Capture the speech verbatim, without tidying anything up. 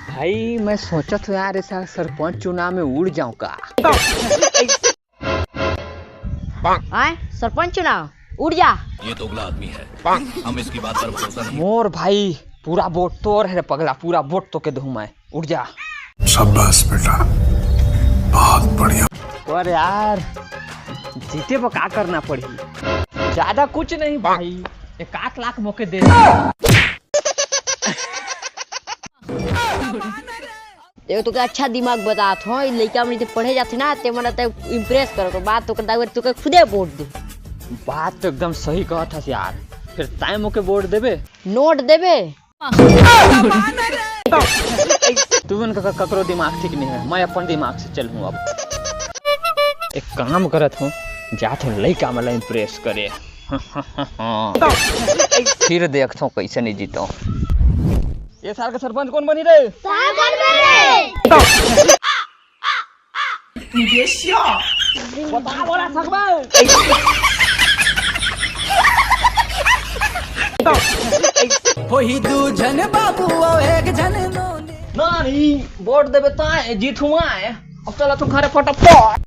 भाई, मैं सोचत हूँ यार, ऐसा सरपंच चुनाव में उड़ जाऊं का? आए, सरपंच चुनाव, उड़ जा। ये दोगला आदमी है, हम इसकी बात पर भरोसा नहीं। मोर भाई, पूरा वोट तोर है रे पगला, पूरा वोट तो के दूं मैं। उड़ जा। शाबाश बेटा, बहुत बढ़िया। पर यार, जीते बर का करना पड़ही? ज्यादा कुछ नहीं भाई, एक आध लाख मोके दे दे। एगो तोके अच्छा दिमाग बतात हो, ई लइका मन इते पढ़े जाथे ना, ते मन ते इम्प्रेस करो, तो बात तो कर दाऊ, तोके खुदे वोट दे। बात तो एकदम सही कहत हस यार, फिर तैं मोके वोट देबे? नोट देबे? तू मन का ककरो दिमाग ठीक नहीं है, मैं अपन दिमाग से चलूँ अब। एक काम करत हूँ, जात हूँ लइका मन ला इम्प्रेस करे। फिर देखत हूँ कैसे नहीं जीतूँ। ये साल का सरपंच कौन बनी रे? बता बोला सकबा। होही दू झन बाबू अउ एक झन नोनी। नानी, वोट देबे ताय जीतहूँ आय। अब चला तू घरे फटाफट।